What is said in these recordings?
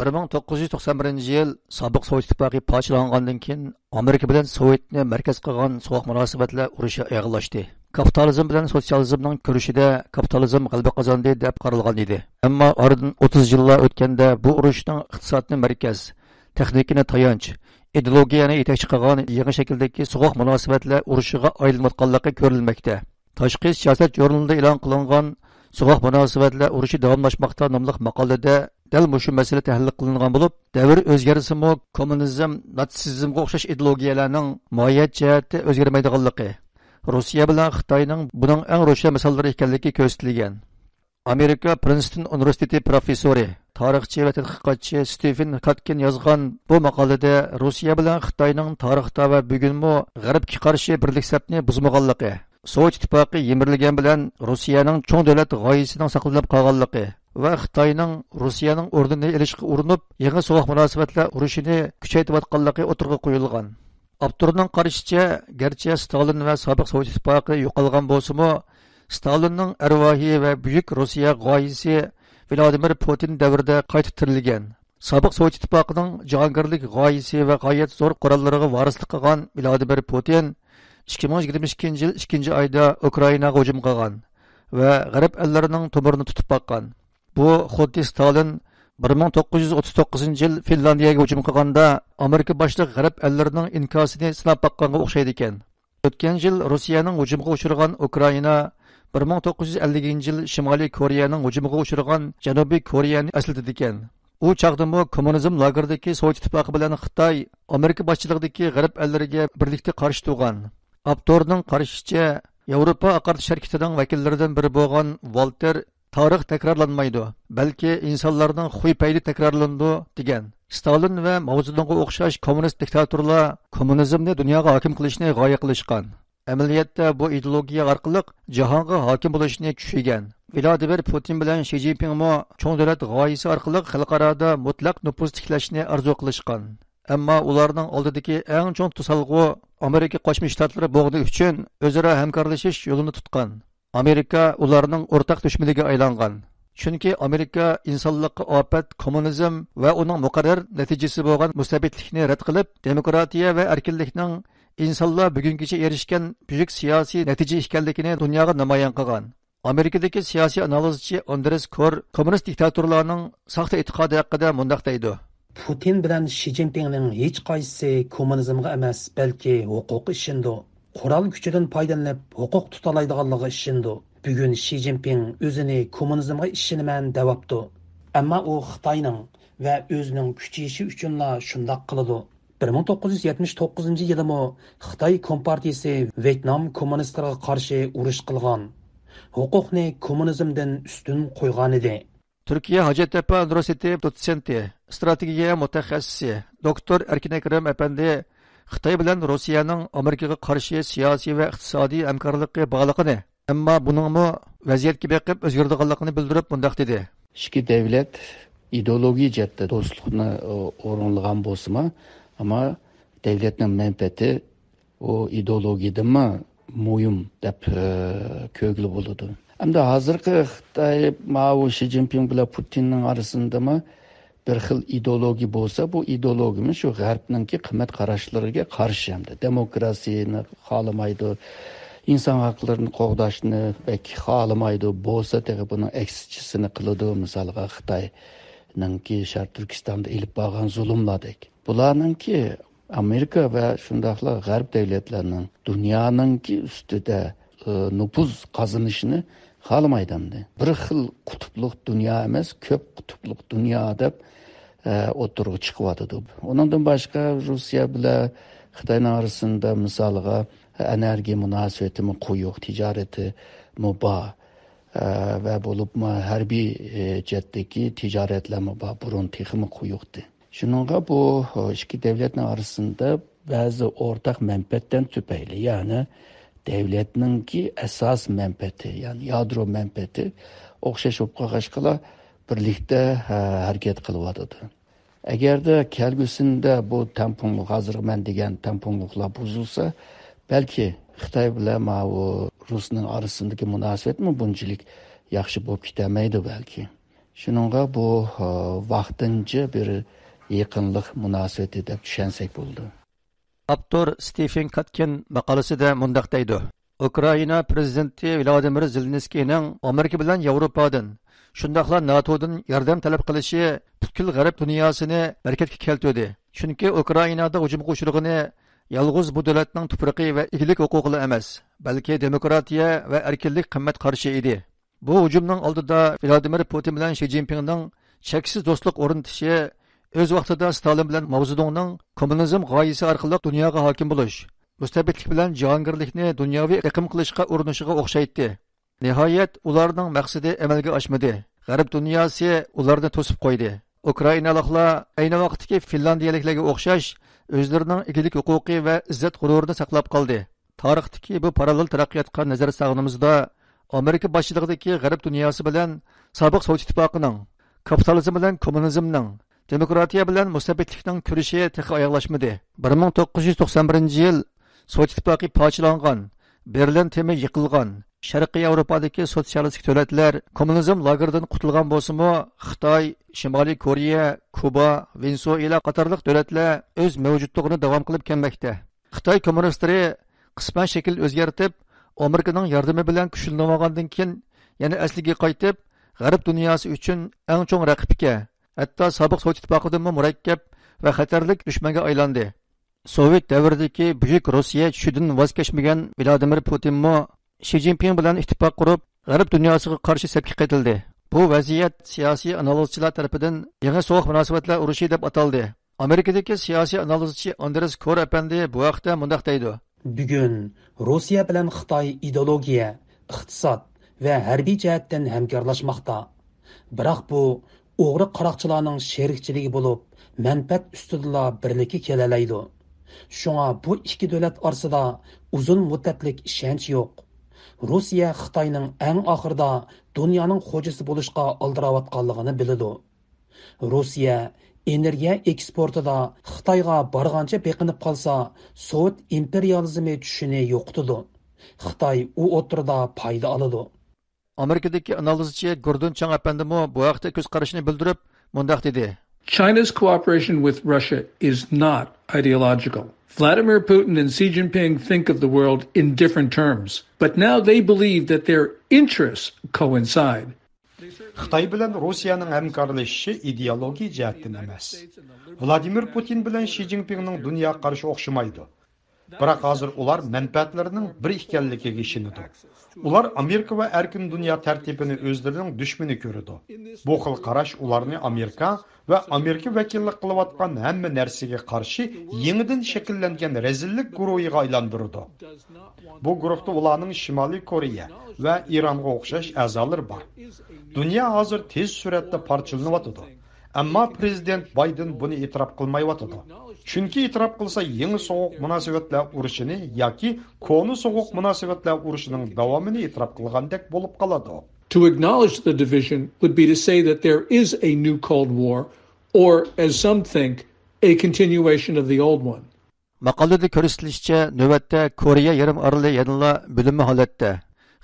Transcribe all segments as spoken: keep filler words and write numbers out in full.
بىر مىڭ توققۇز يۈز توقسان بىرىنچى يىل سابىق سوۋېت ئىتتىپاقى پارچىلانغاندىن كېيىن، ئامېرىكا بىلەن سوۋېتنى مەركەز قىلغان سوغۇق مۇناسىۋەتلەر ئۇرۇشى ئېغىرلاشتى. كاپىتالىزم بىلەن سوتسىيالىزمنىڭ كۈرىشىدە كاپىتالىزم غەلىبە قازاندى دەپ قارالغان ئىدى. ئەمما ئارىدىن ئوتتۇز يىللار ئۆتكەندە، بۇ ئۇرۇشنىڭ ئىقتىسادنى مەركەز، تېخنىكىنى تايانچ، ئىدېئولوگىيەنى يېتەكچى قىلغان يېڭى شەكىلدىكى سوغۇق مۇناسىۋەتلەر ئۇرۇشىغا ئايلىنىۋاتقانلىقى كۆرۈلمەكتە. تاشقى سىياسەت ژۇرنىلىدا ئېلان قىلىنغان سوغۇق مۇناسىۋەتلەر ئۇرۇشى داۋاملاشماقتا ناملىق ماقالىدە دەل مۇشۇ مەسىلە تەھلىل قىلىنغان بولۇپ، دەۋر ئۆزگەرسىمۇ، كوممۇنىزم، ناتسىزمغا ئوخشاش ئىدېئولوگىيەلەرنىڭ ماھىيەت جەھەتتە ئۆزگەرمەيدىغانلىقى، روسىيە بىلەن خىتاينىڭ بۇنىڭ ئەڭ روشەن مىساللىرى ئىكەنلىكى كۆرسىتىلگەن. ئامېرىكا پرىنستون ئۇنىۋېرسىتېتى پروفېسسورى، تارىخچى ۋە تەتقىقاتچى ستېفېن كاتكىن يازغان بۇ ماقالىدە روسىيە بىلەن خىتاينىڭ تارىختا ۋە بۈگۈنمۇ غەربكە قارشى بىرلىك سەپنى بۇزمىغانلىقى، سوۋېت ئىتتىپاقى يىمىرىلگەن بىلەن روسىيەنىڭ چوڭ دۆلەت غايىسىنىڭ ساقلىنىپ قالغانلىقى ۋە خىتاينىڭ روسىيەنىڭ ئورنىنى ئېلىشقا ئۇرۇنۇپ، يېڭى سوغۇق مۇناسىۋەتلەر ئۇرۇشىنى كۈچەيتىۋاتقانلىقى ئوتتۇرىغا قويۇلغان. ئاپتورنىڭ قارىشىچە، گەرچە ستالىن ۋە سابىق سوۋېت ئىتتىپاقى يوقالغان بولسىمۇ، ستالىننىڭ ئەرۋاھى ۋە بۈيۈك روسىيە غايىسى ۋلادىمىر پۇتىن دەۋرىدە قايتا تىرىلگەن. سابىق سوۋېت ئىتتىپاقىنىڭ جاھانگىرلىك غايىسى ۋە غايەت زور قوراللىرىغا ۋارىسلىق قىلغان ۋلادىمىر پۇتىن ئىككى مىڭ يىگىرمە ئىككىنچى يىل ئىككىنچى ئايدا ئۇكرائىناغا ھۇجۇم قىلغان ۋە غەرب ئەللىرىنىڭ تومۇرىنى تۇتۇپ باققان. بۇ خۇددى ستالىن بىر مىڭ توققۇز يۈز ئوتتۇز توققۇزىنچى يىل فىنلاندىيەگە ھۇجۇم قىلغاندا، ئامېرىكا باشلىق غەرب ئەللىرىنىڭ ئىنكاسىنى سىناپ باققانغا ئوخشايدىكەن. ئۆتكەن يىل روسىيەنىڭ ھۇجۇمغا ئۇچرىغان ئۇكرائىنا، بىر مىڭ توققۇز يۈز ئەللىكىنچى يىل شىمالىي كورېيەنىڭ ھۇجۇمىغا ئۇچرىغان جەنۇبىي كورېيەنى ئەسلىتىدىكەن. ئۇ چاغدىمۇ كوممۇنىزم لاگېرىدىكى سوۋېت ئىتتىپاقى بىلەن خىتاي ئامېرىكا باشچىلىقىدىكى غەرب ئەللىرىگە بىرلىكتە قارشى تۇرغان. ئاپتورنىڭ قارىشىچە، ياۋروپا ئاقارتىش ھەرىكىتىنىڭ ۋەكىللىرىدىن بىرى بولغان ۋالتېر، «تارىخ تەكرارلانمايدۇ، بەلكى ئىنسانلارنىڭ خۇي پەيلى تەكرارلىنىدۇ» دېگەن. ستالىن ۋە ماۋزېدۇڭغا ئوخشاش كوممۇنىست دىكتاتورلار كوممۇنىزمنى دۇنياغا ھاكىم قىلىشنى غايە قىلىشقان. ئەمەلىيەتتە بۇ ئىدېئولوگىيە ئارقىلىق جاھانغا ھاكىم بولۇشنى چۈشىگەن. ۋلادىمىر پۇتىن بىلەن شى جىنپىڭمۇ چوڭ دۆلەت غايىسى ئارقىلىق خەلقئارادا مۇتلەق نوپۇز تىكلەشنى ئارزۇ قىلىشقان. ئەمما ئۇلارنىڭ ئالدىدىكى ئەڭ چوڭ توسالغۇ ئامېرىكا قوشما شتاتلىرى بولغىنى ئۈچۈن ئۆزئارا ھەمكارلىشىش يولىنى تۇتقان. ئامېرىكا ئۇلارنىڭ ئورتاق دۈشمىنىگە ئايلانغان. چۈنكى ئامېرىكا ئىنسانلىققا ئاپەت كوممۇنىزم ۋە ئۇنىڭ مۇقەررەر نەتىجىسى بولغان مۇستەبىتلىكنى رەت قىلىپ، دېموكراتىيە ۋە ئەركىنلىكنىڭ ئىنسانلار بۈگۈنگىچە ئېرىشكەن بۈيۈك سىياسىي نەتىجە ئىكەنلىكىنى دۇنياغا نامايان قىلغان. ئامېرىكىدىكى سىياسىي ئانالىزچى ئاندرېس كور كوممۇنىست دىكتاتورلارنىڭ ساختا ئېتىقادى ھەققىدە مۇنداق دەيدۇ. پۇتىن بىلەن شى جىنپىڭنىڭ ھېچقايسىسى كوممۇنىزمغا ئەمەس، بەلكى ھوقۇققا ئىشىنىدۇ. قورال كۈچىدىن پايدىلىنىپ ھوقۇق تۇتالايدىغانلىقىغا ئىشىنىدۇ. بۈگۈن شى جىنپىڭ ئۆزىنى كوممۇنىزمغا ئىشىنىمەن دەۋاپتۇ. ئەمما ئۇ خىتاينىڭ ۋە ئۆزىنىڭ كۈچىيىشى ئۈچۈنلا شۇنداق قىلىدۇ. بىر مىڭ توققۇز يۈز يەتمىش توققۇزىنچى يىلىمۇ خىتاي كومپارتىيىسى ۋيېتنام كوممۇنىستلىرىغا قارشى ئۇرۇش قىلغان. ھوقۇقنى كوممۇنىزمدىن ئۈستۈن قويغانىدى. تۈركىيە ھاجەتتەپە ئۇنىۋېرسىتېتى دوتسېنتى، ئىستراتېگىيە مۇتەخەسسىسى، دوكتور ئەركىن ئەكرەم ئەپەندى خىتاي بىلەن روسىيەنىڭ ئامېرىكىغا قارشى سىياسىي ۋە ئىقتىسادىي ھەمكارلىقى بارلىقىنى، ئەمما بۇنىڭمۇ ۋەزىيەتكە بېقىپ ئۆزگىرىدىغانلىقىنى بىلدۈرۈپ مۇنداق دېدى. ئىككى دەۋلەت ئىدېئولوگىيە جەھەتتە دوستلۇقنى ئورۇنلىغان بولسىمۇ، ئەمما دەۋلەتنىڭ مەنپەئەتى ئۇ ئىدېئولوگىيەدىنمۇ مۇھىم دەپ، ئە، كۆرگىلى بولىدۇ. ئەمدى ھازىرقى خىتاي ماۋۇ شى جىنپىڭ بىلەن پۇتىننىڭ ئارىسىندىمۇ بىر خىل ئىدېئولوگىيە بولسا، بۇ ئىدېئولوگىيىمۇ شۇ غەربنىڭكى قىممەت قاراشلىرىغا قارشى، ھەمدە دېموكراتىيىنى خالىمايدۇ، ئىنسان ھەقلىرىنى قوغداشنى بەك خالىمايدۇ، بولسا تېخى بۇنىڭ ئەكسىچىسىنى قىلىدۇ، مىسالغا خىتاينىڭكى شەرقىي تۈركىستاندا ئېلىپ بارغان زۇلۇملاردەك. بۇلارنىڭكى ئامېرىكا ۋە شۇنداقلا غەرب دۆلەتلىرىنىڭ دۇنيانىڭكى ئۈستىدە، ئى، نوپۇز قازىنىشىنى خالىمايدۇ ئەمدى. بىر خىل قۇتۇپلۇق دۇنيا ئەمەس، كۆپ قۇتۇپلۇق دۇنيا دەپ، ئە، ئوتتۇرىغا چىقىۋاتىدۇ. ئۇنىڭدىن باشقا، روسىيە بىلەن خىتاينىڭ ئارىسىندا، مىسالغا، ئېنېرگىيە مۇناسىۋىتىمۇ قويۇق، تىجارىتىمۇ بار، ئە، ۋە بولۇپمۇ ھەربىي، ئە، جەھەتتىكى تىجارەتلەرمۇ بار، بۇرۇن تېخىمۇ قويۇقتى. شۇنىڭغا بۇ ئىككى دۆلەتنىڭ ئارىسىندا بەزى ئورتاق مەنپەئەتلەر تۈپەيلى، يەنى دۆلەتنىڭكى ئاساس مەنپەئەتى، يەنى يادرو مەنپەئەتى ئوخشاش بولۇپ قالغاچقىلا، بىرلىكتە، ھە، ھەرىكەت قىلىۋاتىدۇ. ئەگەردە كەلگۈسىدە بۇ تەڭپۇڭلۇق، ھازىرقى مەن دېگەن تەڭپۇڭلۇقلار بۇزۇلسا، بەلكى خىتاي بىلەن ماۋۇ رۇسنىڭ ئارىسىدىكى مۇناسىۋەتمۇ بۇنچىلىك ياخشى بولۇپ كېتەلمەيدۇ بەلكى. شۇنىڭغا بۇ، ۋاقتىنچە بىر يېقىنلىق مۇناسىۋىتى دەپ چۈشەنسەك بولىدۇ. ئاپتور ستېفېن كاتكىن ماقالىسىدە مۇنداق دەيدۇ: ئۇكرائىنا پىرېزىدېنتى ۋلادىمىر زېلېنسكىينىڭ ئامېرىكا بىلەن ياۋروپادىن، شۇنداقلا ناتودىن ياردەم تەلەپ قىلىشى پۈتكۈل غەرب دۇنياسىنى ھەرىكەتكە كەلتۈردى. چۈنكى ئۇكرائىنادا ھۇجۇمغا ئۇچرىغىنى يالغۇز بۇ دۆلەتنىڭ تۇپرىقى ۋە ئىگىلىك ھوقۇقىلا ئەمەس، بەلكى دېموكراتىيە ۋە ئەركىنلىك قىممەت قارىشى ئىدى. بۇ ھۇجۇمنىڭ ئالدىدا ۋلادىمىر پۇتىن بىلەن شى جىنپىڭنىڭ چەكسىز دوستلۇق ئورنىتىشى ئۆز ۋاقتىدا ستالىن بىلەن ماۋزېدۇڭنىڭ كوممۇنىزم غايىسى ئارقىلىق دۇنياغا ھاكىم بولۇش، مۇستەبىتلىك بىلەن جاھانگىرلىكنى دۇنياۋى ئېقىم قىلىشقا ئۇرۇنۇشىغا ئوخشايتتى. نىھايەت، ئۇلارنىڭ مەقسىتى ئەمەلگە ئاشمىدى. غەرب دۇنياسى ئۇلارنى توسۇپ قويدى. ئۇكرائىنالىقلار ئەينى ۋاقىتتىكى فىنلاندىيەلىكلەرگە ئوخشاش ئۆزلىرىنىڭ ئىگىلىك ھوقۇقى ۋە ئىززەت غۇرۇرىنى ساقلاپ قالدى. تارىختىكى بۇ پاراللېل تەرەققىياتقا نەزەر سالغىنىمىزدا، ئامېرىكا باشچىلىقىدىكى غەرب دۇنياسى بىلەن سابىق سوۋېت ئىتتىپاقىنىڭ، كاپىتالىزم بىلەن كوممۇنىزمنىڭ، دېموكراتىيە بىلەن مۇستەبىتلىكنىڭ كۈرىشى تېخى ئاياغلاشمىدى. بىر مىڭ توققۇز يۈز توقسان بىرىنچى يىل سوۋېت ئىتتىپاقى پارچىلانغان، بېرلىن تېمى يىقىلغان، شەرقىي ياۋروپادىكى سوتسىيالىستىك دۆلەتلەر كوممۇنىزم لاگېرىدىن قۇتۇلغان بولسىمۇ، خىتاي، شىمالىي كورېيە، كۇبا، ۋېنېزۇئېلا قاتارلىق دۆلەتلەر ئۆز مەۋجۇتلۇقىنى داۋام قىلىپ كەلمەكتە. خىتاي كوممۇنىستلىرى قىسمەن شەكىل ئۆزگەرتىپ، ئامېرىكىنىڭ ياردىمى بىلەن كۈچلىنىۋالغاندىن كېيىن، يەنە ئەسلىگە قايتىپ، غەرب دۇنياسى ئۈچۈن ئەڭ چوڭ رەقىبكە، ھەتتا سابىق سوۋېت ئىتتىپاقىدىنمۇ مۇرەككەپ ۋە خەتەرلىك دۈشمەنگە ئايلاندى. سوۋېت دەۋرىدىكى بۈيۈك روسىيە چۈشىدىن ۋاز كەچمىگەن ۋلادىمىر پۇتىنمۇ شى جىنپىڭ بىلەن ئىتتىپاق قۇرۇپ، غەرب دۇنياسىغا قارشى سەپكە قېتىلدى. بۇ ۋەزىيەت سىياسىي ئانالىزچىلار تەرىپىدىن يېڭى سوغۇق مۇناسىۋەتلەر ئۇرۇشى دەپ ئاتالدى. ئامېرىكىدىكى سىياسىي ئانالىزچى ئاندرېس كور ئەپەندى بۇ ھەقتە مۇنداق دەيدۇ. بۈگۈن روسىيە بىلەن خىتاي ئىدېئولوگىيە، ئىقتىساد ۋە ھەربىي جەھەتتىن ھەمكارلاشماقتا. بىراق بۇ ئوغرى قاراقچىلارنىڭ شېرىكچىلىكى بولۇپ، مەنپەئەت ئۈستىدىلا بىرلىككە كېلەلەيدۇ. شۇڭا بۇ ئىككى دۆلەت ئارىسىدا ئۇزۇن مۇددەتلىك ئىشەنچ يوق. روسىيە خىتاينىڭ ئەڭ ئاخىرىدا دۇنيانىڭ خوجىسى بولۇشقا ئالدىراۋاتقانلىقىنى بىلىدۇ. روسىيە ئېنېرگىيە ئېكسپورتىدا خىتايغا بارغانچە بېقىنىپ قالسا، سوۋېت ئىمپېرىيالىزمى چۈشىنى يوقىتىدۇ. خىتاي ئۇ ئوتتۇرىدا پايدا ئالىدۇ. ئامېرىكىدىكى ئانالىزچى گوردون چاڭ ئەپەندىمۇ بۇ ھەقتە كۆز قارىشىنى بىلدۈرۈپ، مۇنداق دېدى. China's cooperation with Russia is not ideological. Vladimir Putin and Xi Jinping think of the world in different terms, but now they believe that their interests coincide. خىتاي بىلەن روسىيەنىڭ ھەمكارلىشىشى ئىدېئولوگىيە جەھەتتىن ئەمەس. ۋلادىمىر پۇتىن بىلەن شى جىنپىڭنىڭ دۇنيا قارىشى ئوخشىمايدۇ. بىراق ھازىر ئۇلار مەنپەئەتلىرىنىڭ بىر ئىكەنلىكىگە ئىشىنىدۇ. ئۇلار ئامېرىكا ۋە ئەركىن دۇنيا تەرتىپىنى ئۆزلىرىنىڭ دۈشمىنى كۆرىدۇ. بۇ خىل قاراش ئۇلارنى ئامېرىكا ۋە ئامېرىكا ۋەكىللىك قىلىۋاتقان ھەممە نەرسىگە قارشى يېڭىدىن شەكىللەنگەن رەزىللىك گۇرۇھىغا ئايلاندۇرىدۇ. بۇ گۇرۇھتا ئۇلارنىڭ شىمالىي كورېيە ۋە ئىرانغا ئوخشاش ئەزالىرى بار. دۇنيا ھازىر تېز سۈرئەتتە پارچىلىنىۋاتىدۇ. ئەمما پىرېزىدېنت بايدېن بۇنى ئېتىراپ قىلمايۋاتىدۇ. چۈنكى ئېتىراپ قىلسا، يېڭى سوغۇق مۇناسىۋەتلەر ئۇرۇشىنى ياكى كونا سوغۇق مۇناسىۋەتلەر ئۇرۇشىنىڭ داۋامىنى ئېتىراپ قىلغاندەك بولۇپ قالىدۇ. To acknowledge the division would be to say that there is a new Cold War, or, as some think, a continuation of the old one. ماقالىدە كۆرسىتىلىشىچە، نۆۋەتتە كورېيە يېرىم ئارىلى يەنىلا بۆلۈنمە ھالەتتە.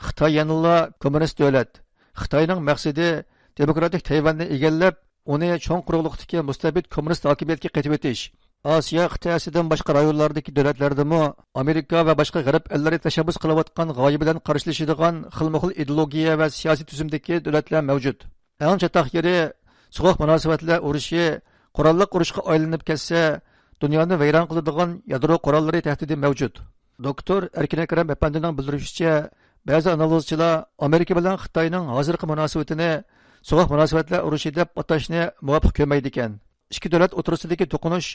خىتاي يەنىلا كوممۇنىست دۆلەت. خىتاينىڭ مەقسىتى دېموكراتىك تەيۋەننى ئىگىلەپ، ئۇنى چوڭ قۇرۇقلۇقتىكى مۇستەبىت كوممۇنىست ھاكىمىيەتكە قېتىۋېتىش. ئاسىيا قىتئەسىدىن باشقا رايونلاردىكى دۆلەتلەردىمۇ ئامېرىكا ۋە باشقا غەرب ئەللىرى تەشەببۇس قىلىۋاتقان غايە بىلەن قارشىلىشىدىغان خىلمۇ خىل ئىدېئولوگىيە ۋە سىياسىي تۈزۈمدىكى دۆلەتلەر مەۋجۇت. ئەڭ چاتاق يېرى، سوغۇق مۇناسىۋەتلەر ئۇرۇشى قوراللىق ئۇرۇشقا ئايلىنىپ كەتسە، دۇنيانى ۋەيران قىلىدىغان يادرو قوراللىرى تەھدىتى مەۋجۇت. دوكتور ئەركىن ئەكرەم ئەپەندىنىڭ بىلدۈرۈشىچە، بەزى ئانالىزچىلار ئامېرىكا بىلەن خىتاينىڭ ھازىرقى مۇناسىۋىتىنى سوغۇق مۇناسىۋەتلەر ئۇرۇشى دەپ ئاتاشنى مۇۋاپىق كۆرمەيدىكەن. ئىككى دۆلەت ئوتتۇرىسىدىكى توقۇنۇش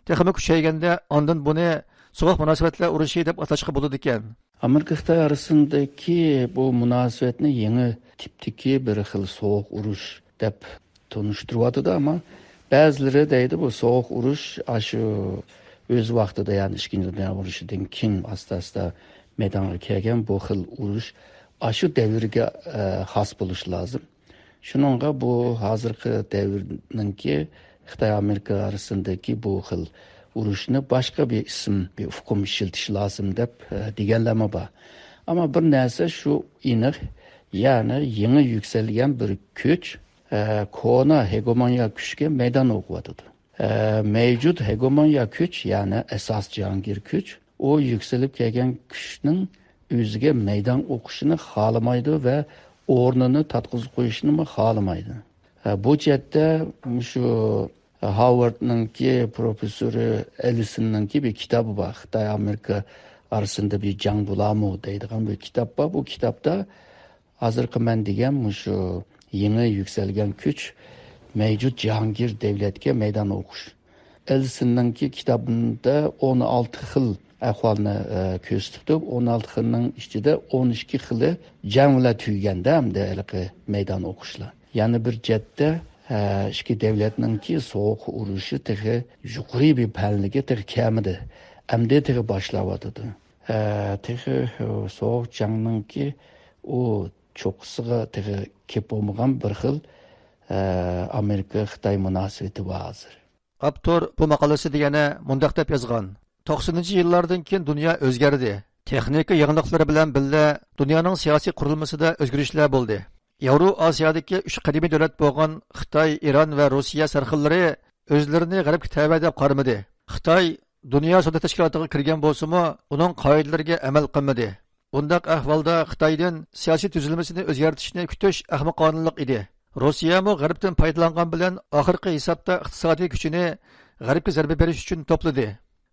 تېخىمۇ كۈچەيگەندە، ئاندىن بۇنى سوغۇق مۇناسىۋەتلەر ئۇرۇشى دەپ ئاتاشقا بولىدىكەن. ئامېرىكا خىتاي ئارىسىدىكى بۇ مۇناسىۋەتنى يېڭى تىپتىكى بىر خىل سوغۇق ئۇرۇش دەپ تونۇشتۇرۇۋاتىدۇ، ئەمما بەزىلىرى دەيدۇ، بۇ سوغۇق ئۇرۇش ئاشۇ ئۆز ۋاقتىدا، يەنى ئىككىنچى دۇنيا ئۇرۇشىدىن كېيىن ئاستا ئاستا مەيدانغا كەلگەن بۇ خىل ئۇرۇش ئاشۇ دەۋرگە، ئە، خاس بولۇشى لازىم. شۇنىڭغا بۇ ھازىرقى دەۋرنىڭكى خىتاي ئامېرىكا ئارىسىدىكى بۇ خىل ئۇرۇشنى باشقا بىر ئىسىم، بىر ئۇقۇم ئىشلىتىش لازىم دەپ، ئە، دېگەنلەرمۇ بار. ئەمما بىر نەرسە شۇ ئېنىق، يەنى يېڭى يۈكسەلگەن بىر كۈچ، ئە، كونا ھېگېمونىيە كۈچكە مەيدان ئوقۇۋاتىدۇ. ئە، مەۋجۇت ھېگېمونىيە كۈچ، يەنى ئاساس جاھانگىر كۈچ، ئۇ يۈكسىلىپ كەلگەن كۈچنىڭ ئۆزىگە مەيدان ئوقۇشىنى خالىمايدۇ ۋە ئورنىنى تارتقۇزۇپ قويۇشنىمۇ خالىمايدۇ. ئە، بۇ جەھەتتە مۇشۇ ھارۋاردنىڭكى پروفېسسورى ئېلسىننىڭكى بىر كىتابى بار. خىتاي ئامېرىكا ئارىسىندا بىر جەڭ بولامۇ دەيدىغان بىر كىتاب بار. بۇ كىتابتا ھازىرقى مەن دېگەن مۇشۇ يېڭى يۈكسەلگەن كۈچ مەۋجۇت جاھانگىر دەۋلەتكە مەيدان ئوقۇش. ئېلسىننىڭكى كىتابىدا ئون ئالتە خىل ئەھۋالنى، ئە، كۆرسىتىپتۇ. ئون ئالتە خىلنىڭ ئىچىدە ئون ئىككى خىلى جەڭ بىلەن تۈگىگەندە، ئەمدى ھېلىقى مەيدان ئوقۇشلار. يەنە بىر جەھەتتە، ئە، ئىككى دەۋلەتنىڭكى سوغۇق ئۇرۇشى تېخى يۇقىرى بىر پەللىگە تېخى كەلمىدى. ئەمدى تېخى باشلاۋاتىدۇ. ئە، تېخى سوغۇق جەڭنىڭكى ئۇ چوققىسىغا تېخى كېلىپ بولمىغان بىر خىل، ئە، ئامېرىكا-خىتاي مۇناسىۋىتى بار ھازىر. ئاپتور بۇ ماقالىسىدە يەنە مۇنداق دەپ يازغان: «توقسىنىنچى يىللاردىن كېيىن دۇنيا ئۆزگەردى. تېخنىكا يېڭىلىقلىرى بىلەن بىللە دۇنيانىڭ سىياسىي قۇرۇلمىسىدا ئۆزگىرىشلەر بولدى. ياۋرو ئاسىيادىكى ئۈچ قەدىمىي دۆلەت بولغان خىتاي، ئىران ۋە روسىيە سەرخىللىرى ئۆزلىرىنى غەربكە تەۋە دەپ قارىمىدى. خىتاي دۇنيا سودا تەشكىلاتىغا كىرگەن بولسىمۇ، ئۇنىڭ قائىدىلىرىگە ئەمەل قىلمىدى. بۇنداق ئەھۋالدا خىتايدىن سىياسىي تۈزۈلمىسىنى ئۆزگەرتىشنى كۈتۈش ئەخمىقانىلىق ئىدى. روسىيەمۇ غەربتىن پايدىلانغان بىلەن ئاخىرقى ھېسابتا ئىقتىسادىي كۈچىنى غەربكە زەربە بېرىش ئۈچۈن توپلىدى.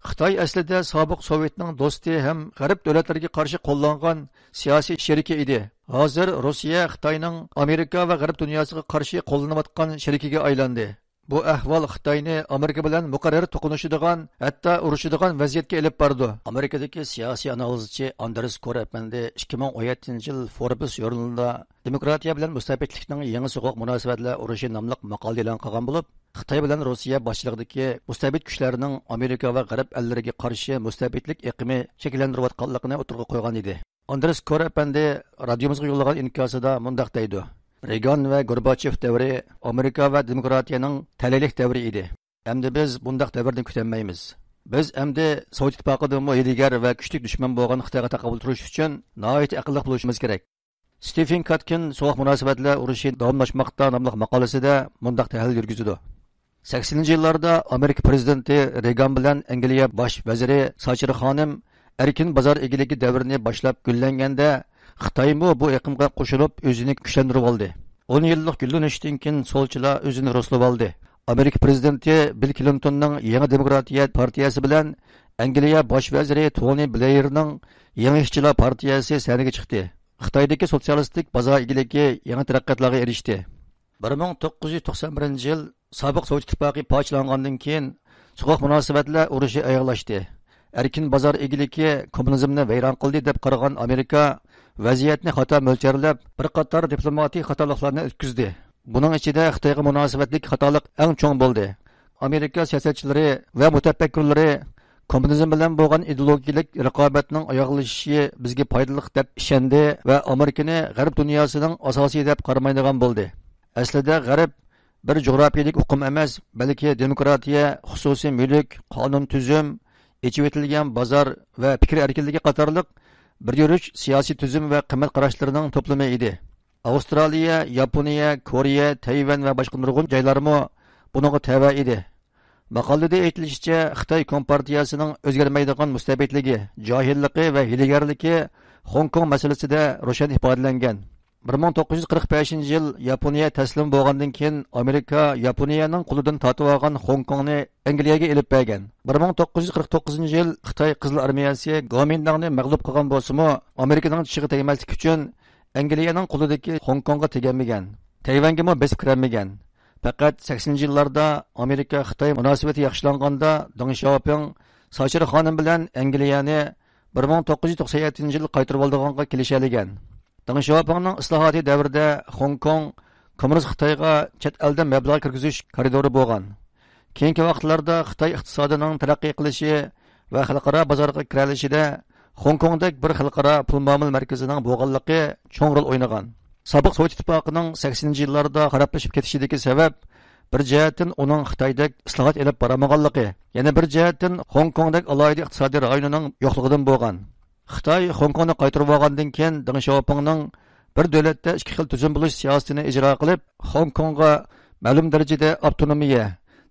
خىتاي ئەسلىدە سابىق سوۋېتنىڭ دوستى ھەم غەرب دۆلەتلىرىگە قارشى قوللانغان سىياسىي شېرىكى ئىدى. ھازىر روسىيە خىتاينىڭ ئامېرىكا ۋە غەرب دۇنياسىغا قارشى قوللىنىۋاتقان شېرىكىگە ئايلاندى. بۇ ئەھۋال خىتاينى ئامېرىكا بىلەن مۇقەررەر توقۇنۇشىدىغان، ھەتتا ئۇرۇشىدىغان ۋەزىيەتكە ئېلىپ بارىدۇ.» ئامېرىكىدىكى سىياسىي ئانالىزچى ئاندرېس كور ئەپەندى ئىككى مىڭ ئون يەتتىنچى يىل فوربس ژۇرنىلىدا دېموكراتىيە بىلەن مۇستەبىتلىكنىڭ يېڭى سوغۇق مۇناسىۋەتلەر ئۇرۇشى ناملىق ماقالە ئېلان قىلغان بولۇپ، خىتاي بىلەن روسىيە باشچىلىقىدىكى مۇستەبىت كۈچلەرنىڭ ئامېرىكا ۋە غەرب ئەللىرىگە قارشى مۇستەبىتلىك ئېقىمى شەكىللەندۈرۈۋاتقانلىقىنى ئوتتۇرىغا قويغان ئىدى. ئاندرېس كور ئەپەندى رادىيومىزغا يوللىغان ئىنكاسىدا مۇنداق دەيدۇ: «رېگان ۋە گورباچېف دەۋرى ئامېرىكا ۋە دېموكراتىيەنىڭ تەلەيلىك دەۋرى ئىدى. ئەمدى بىز بۇنداق دەۋردىن كۈتەلمەيمىز. بىز ئەمدى سوۋېت ئىتتىپاقىدىنمۇ ھىيلىگەر ۋە كۈچلۈك دۈشمەن بولغان خىتايغا تاقابىل تۇرۇش ئۈچۈن ناھايىتى ئەقىللىق بولۇشىمىز كېرەك.» ستېفېن كاتكىن سوغۇق مۇناسىۋەتلەر ئۇرۇشى داۋاملاشماقتا ناملىق ماقالىسىدە مۇنداق تەھلىل يۈرگۈزىدۇ: سەكسىنىنچى يىللاردا ئامېرىكا پىرېزىدېنتى رېگان بىلەن ئەنگلىيە باش ۋەزىرى ساتچېر خانىم ئەركىن بازار ئىگىلىكى دەۋرىنى باشلاپ گۈللەنگەندە، خىتايمۇ بۇ ئېقىمغا قوشۇلۇپ ئۆزىنى كۈچلەندۈرۈۋالدى. ئون يىللىق گۈللىنىشتىن كېيىن سولچىلار ئۆزىنى رۇسلىۋالدى. ئامېرىكا پىرېزىدېنتى بىل كلىنتوننىڭ يېڭى دېموكراتىيە پارتىيەسى بىلەن ئەنگلىيە باش ۋەزىرى تونى بلېيرنىڭ يېڭى ئىشچىلار پارتىيەسى سەھنىگە چىقتى. خىتايدىكى سوتسىيالىستىك بازار ئىگىلىكى يېڭى تەرەققىياتلارغا ئېرىشتى. بىر مىڭ توققۇز يۈز توقسان بىرىنچى يىل سابىق سوۋېت ئىتتىپاقى پارچىلانغاندىن كېيىن، سوغۇق مۇناسىۋەتلەر ئۇرۇشى ئاياغلاشتى. ئەركىن بازار ئىگىلىكى كوممۇنىزمنى ۋەيران قىلدى دەپ قارىغان ئامېرىكا ۋەزىيەتنى خاتا مۆلچەرلەپ، بىر قاتار دىپلوماتىك خاتالىقلارنى ئۆتكۈزدى. بۇنىڭ ئىچىدە خىتايغا مۇناسىۋەتلىك خاتالىق ئەڭ چوڭ بولدى. ئامېرىكا سىياسەتچىلىرى ۋە مۇتەپەككۇرلىرى كوممۇنىزم بىلەن بولغان ئىدېئولوگىيەلىك رىقابەتنىڭ ئاياغلىشىشى بىزگە پايدىلىق دەپ ئىشەندى ۋە ئامېرىكىنى غەرب دۇنياسىنىڭ ئاساسىي دەپ قارىمايدىغان بولدى. ئەسلىدە غەرب بىر جۇغراپىيەلىك ئۇقۇم ئەمەس، بەلكى دېموكراتىيە، خۇسۇسىي مۈلۈك، قانۇن تۈزۈم، ئېچىۋېتىلگەن بازار ۋە پىكىر ئەركىنلىكى قاتارلىق بىر يۈرۈش سىياسىي تۈزۈم ۋە قىممەت قاراشلىرىنىڭ توپلىمى ئىدى. ئاۋسترالىيە، ياپونىيە، كورېيە، تەيۋەن ۋە باشقا نۇرغۇن جايلارمۇ بۇنىڭغا تەۋە ئىدى. ماقالىدە ئېيتىلىشىچە، خىتاي كومپارتىيەسىنىڭ ئۆزگەرمەيدىغان مۇستەبىتلىكى، جاھىللىقى ۋە ھىيلىگەرلىكى خوڭكوڭ مەسىلىسىدە روشەن ئىپادىلەنگەن. بىر مىڭ توققۇز يۈز قىرىق بەشىنچى يىل ياپونىيە تەسلىم بولغاندىن كېيىن، ئامېرىكا ياپونىيەنىڭ قولىدىن تارتىۋالغان خوڭكوڭنى ئەنگلىيەگە ئېلىپ بەرگەن. بىر مىڭ توققۇز يۈز قىرىق توققۇزىنچى يىل خىتاي قىزىل ئارمىيەسى گومىنداڭنى مەغلۇپ قىلغان بولسىمۇ، ئامېرىكىنىڭ چىشىغا تەگمەسلىك ئۈچۈن ئەنگلىيەنىڭ قولىدىكى خوڭكوڭغا تېگەلمىگەن، تەيۋەنگىمۇ بېسىپ كىرەلمىگەن. پەقەت سەكسىنىنچى يىللاردا ئامېرىكا خىتاي مۇناسىۋىتى ياخشىلانغاندا، دېڭ شياۋپىڭ ساچىر خانىم بىلەن ئەنگلىيەنى بىر مىڭ توققۇز يۈز توقسان يەتتىنچى يىل قايتۇرۇۋالىدىغانغا كېلىشەلىگەن. دېڭ شياۋپىڭنىڭ ئىسلاھاتى دەۋرىدە خوڭكوڭ كوممۇنىست خىتايغا چەت ئەلدىن مەبلەغ كىرگۈزۈش كارىدورى بولغان. كېيىنكى ۋاقىتلاردا خىتاي ئىقتىسادىنىڭ تەرەققىي قىلىشى ۋە خەلقئارا بازارغا كىرەلىشىدە خوڭكوڭدەك بىر خەلقئارا پۇل مۇئامىلە مەركىزىنىڭ بولغانلىقى چوڭ رول ئوينىغان. سابىق سوۋېت ئىتتىپاقىنىڭ سەكسىنىنچى يىللاردا خارابلىشىپ كېتىشىدىكى سەۋەب، بىر جەھەتتىن ئۇنىڭ خىتايدەك ئىسلاھات ئېلىپ بارالمىغانلىقى، يەنە بىر جەھەتتىن خوڭكوڭدەك ئالاھىدە ئىقتىسادىي رايونىنىڭ يوقلۇقىدىن بولغان. خىتاي خوڭكوڭنى قايتۇرۇۋالغاندىن كېيىن، دېڭ شياۋپىڭنىڭ بىر دۆلەتتە ئىككى خىل تۈزۈم بولۇش سىياسىتىنى ئىجرا قىلىپ، خوڭكوڭغا مەلۇم دەرىجىدە ئاپتونومىيە،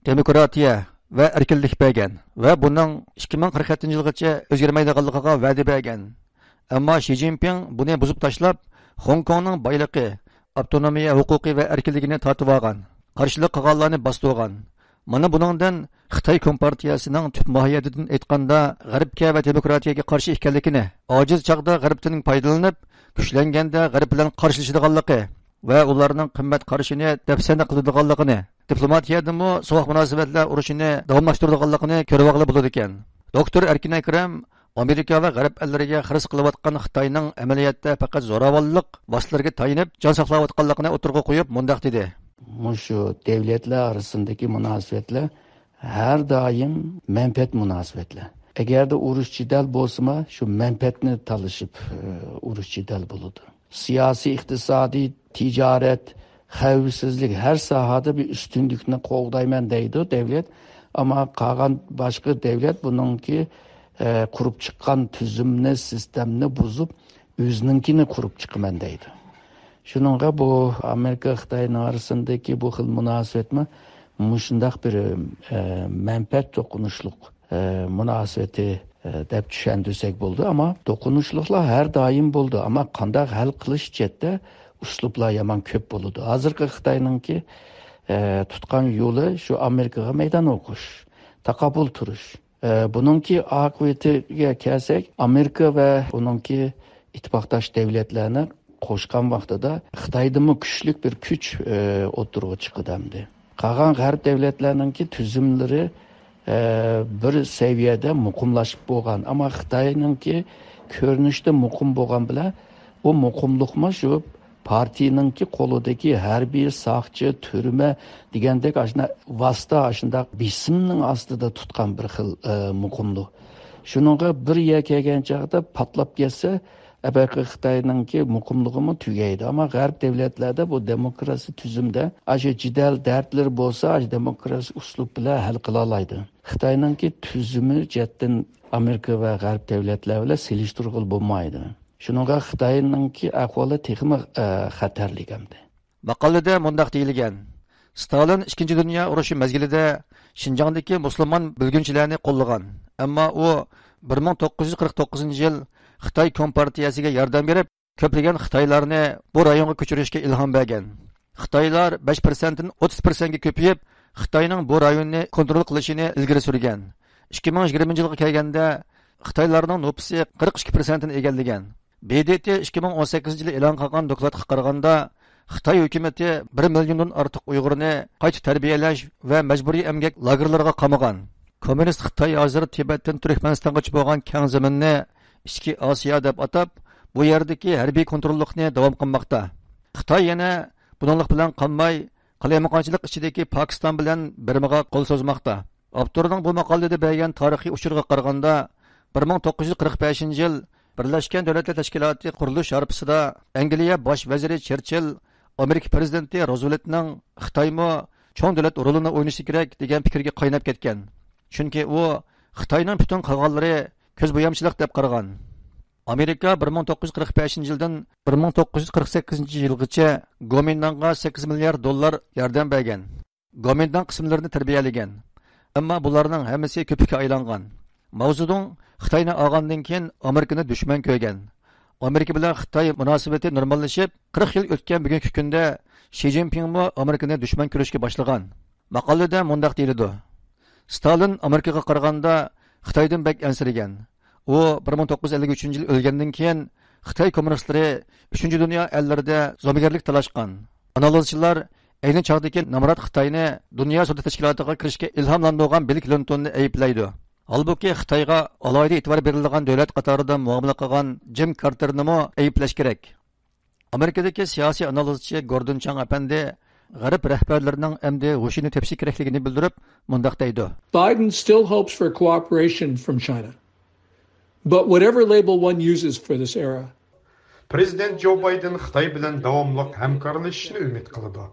دېموكراتىيە ۋە ئەركىنلىك بەرگەن ۋە بۇنىڭ ئىككى مىڭ قىرىق يەتتىنچى يىلغىچە ئۆزگەرمەيدىغانلىقىغا ۋەدە بەرگەن. ئەمما شى جىنپىڭ بۇنى بۇزۇپ تاشلاپ، خوڭكوڭنىڭ بايلىقى، ئاپتونومىيە ھوقۇقى ۋە ئەركىنلىكىنى تارتىۋالغان، قارشىلىق قىلغانلارنى باستۇرغان. مانا بۇنىڭدىن خىتاي كومپارتىيەسىنىڭ تۈپ ماھىيەتىدىن ئېيتقاندا، غەربكە ۋە دېموكراتىيەگە قارشى ئىكەنلىكىنى، ئاجىز چاغدا غەربتىن پايدىلىنىپ، كۈچلەنگەندە غەرب بىلەن قارشىلىشىدىغانلىقى ۋە ئۇلارنىڭ قىممەت قارىشىنى دەپسەندە قىلىدىغانلىقىنى، دىپلوماتىيەدىمۇ سوغۇق مۇناسىۋەتلەر ئۇرۇشىنى داۋاملاشتۇرىدىغانلىقىنى كۆرۈۋالغىلى بولىدىكەن. دوكتور ئەركىن ئەكرەم ئامېرىكا ۋە غەرب ئەللىرىگە خىرىس قىلىۋاتقان خىتاينىڭ ئەمەلىيەتتە پەقەت زوراۋانلىق ۋاسىتىلىرىگە تايىنىپ جان ساقلاۋاتقانلىقىنى ئوتتۇرىغا قويۇپ مۇنداق دېدى. مۇشۇ دەۋلەتلەر ئارىسىندىكى مۇناسىۋەتلەر ھەر دائىم مەنپەئەت مۇناسىۋەتلەر. ئەگەردە ئۇرۇش جېدەل بولسىمۇ، شۇ مەنپەئەتنى تالىشىپ، ئۇرۇش جېدەل بولىدۇ. سىياسىي، ئىقتىسادىي، تىجارەت، خەۋپسىزلىك، ھەر ساھەدە بىر ئۈستۈنلۈكنى قوغدايمەن دەيدۇ دەۋلەت. ئەمما قالغان باشقا دەۋلەت بۇنىڭكى، ئە، قۇرۇپ چىققان تۈزۈمنى، سىستېمىنى بۇزۇپ، ئۆزىنىڭكىنى قۇرۇپ چىقىمەن دەيدۇ. شۇنىڭغا بۇ ئامېرىكا خىتاينىڭ ئارىسىندىكى بۇ خىل مۇناسىۋەتمۇ مۇشۇنداق بىر، ئە، مەنپەئەت توقۇنۇشلۇق ئە، مۇناسىۋىتى، ئە، دەپ چۈشەندۈرسەك بولىدۇ. ئەمما توقۇنۇشلۇقلار ھەر دائىم بولىدۇ. ئەمما قانداق ھەل قىلىش جەھەتتە ئۇسلۇبلار يامان كۆپ بولىدۇ. ھازىرقى خىتاينىڭكى، ئە، تۇتقان يولى شۇ ئامېرىكىغا مەيدان ئوقۇش، تاقابىل تۇرۇش. ئە، بۇنىڭكى ئاقىۋىتىگە كەلسەك، ئامېرىكا ۋە ئۇنىڭكى ئىتتىپاقداش دەۋلەتلەرنى قوشقان ۋاقتىدا خىتايدىنمۇ كۈچلۈك بىر كۈچ، ئە، ئوتتۇرىغا چىقىدۇ ئەمدى. قالغان غەرب دەۋلەتلەرنىڭكى تۈزۈملىرى، ئە، بىر سەۋىيەدە مۇقىملاشىپ بولغان. ئەمما خىتاينىڭكى كۆرۈنۈشتە مۇقىم بولغان بىلەن، بۇ مۇقىملىقمۇ شۇ پارتىيىنىڭكى قولىدىكى ھەربىي، ساقچى، تۈرمە دېگەندەك ئاشۇنداق ۋاسىتە، ئاشۇنداق بېسىمنىڭ ئاستىدا تۇتقان بىر خىل، ئە، مۇقىملىق. شۇنىڭغا بىر يەر كەلگەن چاغدا پاتلاپ كەتسە، ئەبەقى خىتاينىڭكى مۇقىملىقىمۇ تۈگەيدۇ. ئەمما غەرب دەۋلەتلەردە بۇ دېموكراتىيە تۈزۈمدە ئاشۇ جېدەل دەردلىرى بولسا، ئاشۇ دېموكراتىك ئۇسلۇب بىلەن ھەل قىلالايدۇ. خىتاينىڭكى تۈزۈمى جەھەتتىن ئامېرىكا ۋە غەرب دەۋلەتلەر بىلەن سېلىشتۇرغىلى بولمايدۇ. شۇنىڭغا خىتاينىڭكى ئەھۋالى تېخىمۇ، ئە، خەتەرلىك ئەمدى. ماقالىدە مۇنداق دېيىلگەن: ستالىن ئىككىنچى دۇنيا ئۇرۇشى مەزگىلىدە شىنجاڭدىكى مۇسۇلمان بۆلگۈنچىلەرنى قوللىغان، ئەمما ئۇ بىر مىڭ توققۇز يۈز قىرىق توققۇزىنچى يىل خىتاي كومپارتىيەسىگە ياردەم بېرىپ، كۆپلىگەن خىتايلارنى بۇ رايونغا كۆچۈرۈشكە ئىلھام بەرگەن. خىتايلار بەش پىرسەنتتىن ئوتتۇز پىرسەنتكە كۆپىيىپ، خىتاينىڭ بۇ رايوننى كونترول قىلىشىنى ئىلگىرى سۈرگەن. ئىككى مىڭ يىگىرمىنچى يىلغا كەلگەندە، خىتايلارنىڭ نوپۇسى قىرىق ئىككى پىرسەنتنى ئىگىلىگەن. ب د ت ئىككى مىڭ ئون سەككىزىنچى يىلى ئېلان قىلغان دوكلاتقا قارىغاندا، خىتاي ھۆكۈمىتى بىر مىليوندىن ئارتۇق ئۇيغۇرنى قايتا تەربىيەلەش ۋە مەجبۇرىي ئەمگەك لاگېرلىرىغا قامىغان. كوممۇنىست خىتاي ھازىر تىبەتتىن تۈركمەنىستانغىچە بولغان كەڭ زېمىننى ئىچكى ئاسىيا دەپ ئاتاپ، بۇ يەردىكى ھەربىي كونتروللۇقنى داۋام قىلماقتا. خىتاي يەنە بۇنىڭلىق بىلەن قالماي، قالايمىقانچىلىق ئىچىدىكى پاكىستان بىلەن بىرمىغا قول سوزماقتا. ئاپتورنىڭ بۇ ماقالىدە بەرگەن تارىخىي ئۇچۇرغا قارىغاندا، بىر مىڭ توققۇز يۈز قىرىق بەشىنچى يىل بىرلەشكەن دۆلەتلەر تەشكىلاتى قۇرۇلۇش ھارپىسىدا ئەنگلىيە باش ۋەزىرى چېرچىل ئامېرىكا پىرېزىدېنتى روزۋېلتنىڭ خىتايمۇ چوڭ دۆلەت رولىنى ئوينىشى كېرەك دېگەن پىكىرگە قايناپ كەتكەن. چۈنكى ئۇ خىتاينىڭ پۈتۈن قىلغانلىرى كۆز بويامچىلىق دەپ قارىغان. ئامېرىكا بىر مىڭ توققۇز يۈز قىرىق بەشىنچى يىلدىن بىر مىڭ توققۇز يۈز قىرىق سەككىزىنچى يىلغىچە گومىنداڭغا سەككىز مىليارد دوللار ياردەم بەرگەن. گومىنداڭ قىسىملىرىنى تەربىيەلىگەن. ئەمما بۇلارنىڭ ھەممىسى كۆپۈككە ئايلانغان. ماۋزېدۇڭ خىتاينى ئالغاندىن كېيىن ئامېرىكىنى دۈشمەن كۆرگەن. ئامېرىكا بىلەن خىتاي مۇناسىۋىتى نورماللىشىپ، قىرىق يىل ئۆتكەن بۈگۈنكى كۈندە شى جىنپىڭمۇ ئامېرىكىنى دۈشمەن كۆرۈشكە باشلىغان. ماقالىدە مۇنداق دېيىلىدۇ: ستالىن ئامېرىكىغا قارىغاندا خىتايدىن بەك ئەنسىرىگەن. ئۇ بىر مىڭ توققۇز يۈز ئەللىك ئۈچىنچى يىل ئۆلگەندىن كېيىن خىتاي كوممۇنىستلىرى ئۈچىنچى دۇنيا ئەللىرىدە زومىگەرلىك تالاشقان. ئانالىزچىلار ئەينى چاغدىكى نامرات خىتاينى دۇنيا سودا تەشكىلاتىغا كىرىشكە ئىلھاملاندۇرغان بىل كلىنتوننى ئەيىبلەيدۇ. ھالبۇكى، خىتايغا ئالاھىدە ئېتىبار بېرىلىدىغان دۆلەت قاتارىدا مۇئامىلە قىلغان جىم كارتېرنىمۇ ئەيىبلەش كېرەك. ئامېرىكىدىكى سىياسىي ئانالىزچى گوردون چاڭ ئەپەندى غەرب رەھبەرلىرىنىڭ ئەمدى ھوشىنى تېپىشى كېرەكلىكىنى بىلدۈرۈپ، مۇنداق دەيدۇ. Biden still hopes for cooperation from China. But whatever label one uses for this era, پىرېزىدېنت جو بايدېن خىتاي بىلەن داۋاملىق ھەمكارلىشىشنى ئۈمىد قىلىدۇ.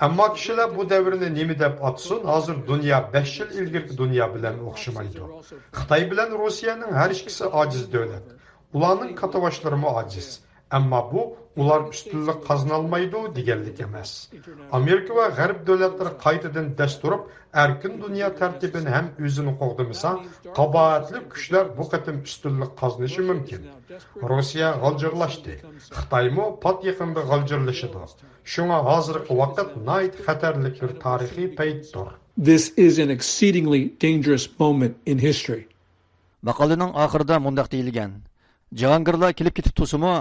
ئەمما كىشىلەر بۇ دەۋرنى نېمە دەپ ئاتىسۇن، ھازىر دۇنيا بەش يىل ئىلگىرىكى دۇنيا بىلەن ئوخشىمايدۇ. خىتاي بىلەن روسىيەنىڭ ھەر ئىككىسى ئاجىز دۆلەت. ئۇلارنىڭ كاتتىباشلىرىمۇ ئاجىز. ئەمما بۇ ئۇلار ئۈستۈنلۈك قازىنالمايدۇ دېگەنلىك ئەمەس. ئامېرىكا ۋە غەرب دۆلەتلىرى قايتىدىن دەس تۇرۇپ، ئەركىن دۇنيا تەرتىپىنى ھەم ئۆزىنى قوغدىمىسا، قاباھەتلىك كۈچلەر بۇ قېتىم ئۈستۈنلۈك قازىنىشى مۇمكىن. روسىيە غالجىرلاشتى. خىتايمۇ پات يېقىندا غالجىرلىشىدۇ. شۇڭا ھازىرقى ۋاقىت ناھايىتى خەتەرلىك بىر تارىخىي پەيتتۇر. This is an exceedingly dangerous moment in history. ماقالىنىڭ ئاخىرىدا مۇنداق دېيىلگەن: جاھانگىرلار كېلىپ كېتىپ تۇرسىمۇ،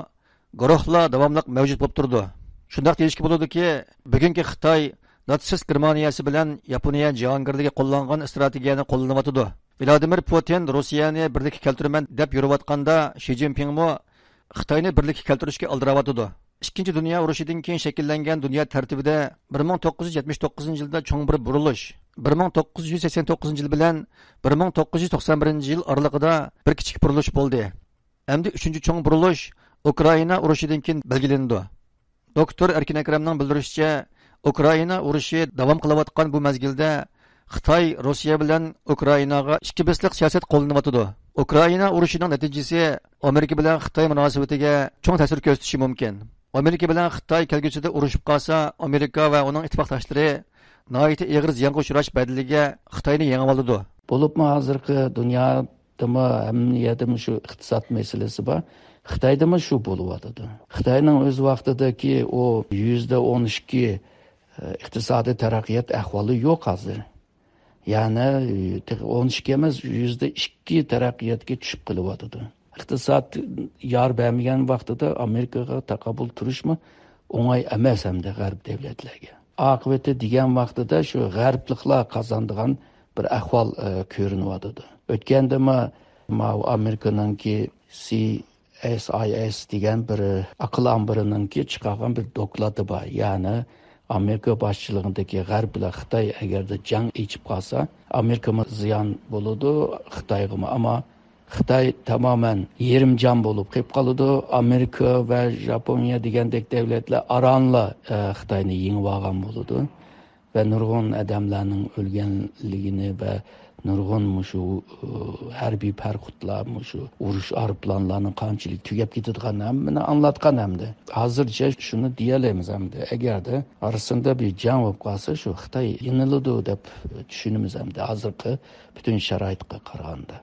گۇرۇھلار داۋاملىق مەۋجۇت بولۇپ تۇرىدۇ. شۇنداق دېيىشكە بولىدۇكى، بۈگۈنكى خىتاي ناتسىست گېرمانىيەسى بىلەن ياپونىيە جاھانگىرلىكى قوللانغان ئىستراتېگىيەنى قوللىنىۋاتىدۇ. ۋلادىمىر پۇتىن روسىيەنى بىرلىككە كەلتۈرىمەن دەپ يورۇۋاتقاندا، شى جىنپىڭمۇ خىتاينى بىرلىككە كەلتۈرۈشكە ئالدىراۋاتىدۇ. ئىككىنچى دۇنيا ئۇرۇشىدىن كېيىن شەكىللەنگەن دۇنيا تەرتىپىدە بىر مىڭ توققۇز يۈز يەتمىش توققۇزىنچى يىلدا چوڭ بىر بۇرۇلۇش، بىر مىڭ توققۇز يۈز سەكسەن توققۇزىنچى يىل بىلەن بىر مىڭ توققۇز يۈز توقسان بىرىنچى يىل ئارىلىقىدا بىر كىچىك بۇرۇلۇش بولدى. ئەمدى ئۈچىنچى چوڭ بۇرۇلۇش ئۇكرائىنا ئۇرۇشىدىن كېيىن بەلگىلىنىدۇ. دوكتور ئەركىن ئەكرەمنىڭ بىلدۈرۈشىچە، ئۇكرائىنا ئۇرۇشى داۋام قىلىۋاتقان بۇ مەزگىلدە خىتاي روسىيە بىلەن ئۇكرائىناغا ئىككى بېسىقلىق سىياسەت قوللىنىۋاتىدۇ. ئۇكرائىنا ئۇرۇشىنىڭ نەتىجىسى ئامېرىكا بىلەن خىتاي مۇناسىۋىتىگە چوڭ تەسىر كۆرسىتىشى مۇمكىن. ئامېرىكا بىلەن خىتاي كەلگۈسىدە ئۇرۇشۇپ قالسا، ئامېرىكا ۋە ئۇنىڭ ئىتتىپاقداشلىرى ناھايىتى ئېغىر زىيانغا ئۇچراش بەدىلىگە خىتاينى يېڭىۋالىدۇ. بولۇپمۇ ھازىرقى دۇنيادىمۇ، ھەممە يەردىمۇ شۇ ئىقتىساد مەسىلىسى بار. خىتايدىمۇ شۇ بولۇۋاتىدۇ. خىتاينىڭ ئۆز ۋاقتىدىكى ئۇ يۈزدە ئون ئىككى ئىقتىسادىي تەرەققىيات ئەھۋالى يوق ھازىر. يەنى، تېخى ئون ئىككى ئەمەس، يۈزدە ئىككى تەرەققىياتقا چۈشۈپ قېلىۋاتىدۇ. ئىقتىساد يار بەرمىگەن ۋاقتىدا ئامېرىكىغا تاقابىل تۇرۇشمۇ ئوڭاي ئەمەس ھەمدە غەرب دۆلەتلەرگە. ئاقىۋىتى دېگەن ۋاقتىدا شۇ غەربلىقلار قازانىدىغان بىر ئەھۋال، ئە، كۆرۈنۈۋاتىدۇ. ئۆتكەندىمۇ ماۋۇ ئامېرىكىنىڭكى سى ئېس ئاي ئېس دېگەن بىر ئەقىل ئامبىرىنىڭكى چىقارغان بىر دوكلاتى بار. يەنى ئامېرىكا باشچىلىقىدىكى غەرب بىلەن خىتاي ئەگەردە جەڭ ئېچىپ قالسا، ئامېرىكىمۇ زىيان بولىدۇ، خىتايغىمۇ. ئەمما خىتاي تامامەن يېرىم جان بولۇپ قېلىپ قالىدۇ. ئامېرىكا ۋە ژاپونىيە دېگەندەك دۆلەتلەر ئارانلا، ئە، خىتاينى يېڭىۋالغان بولىدۇ. ۋە نۇرغۇن ئادەملەرنىڭ ئۆلگەنلىكىنى ۋە نۇرغۇن مۇشۇ، ئۇ، ھەربىي پەرخوتلار، مۇشۇ ئۇرۇش ئايروپىلانلارنىڭ قانچىلىك تۈگەپ كېتىدىغانلىقىنى ھەممىنى ئاڭلاتقان ئەمدى. ھازىرچە شۇنى دېيەلەيمىز ئەمدى. ئەگەردە ئارىسىدا بىر جەڭ بولۇپ قالسا، شۇ خىتاي يېڭىلىدۇ دەپ چۈشىنىمىز ئەمدى، ھازىرقى پۈتۈن شارائىتقا قارىغاندا.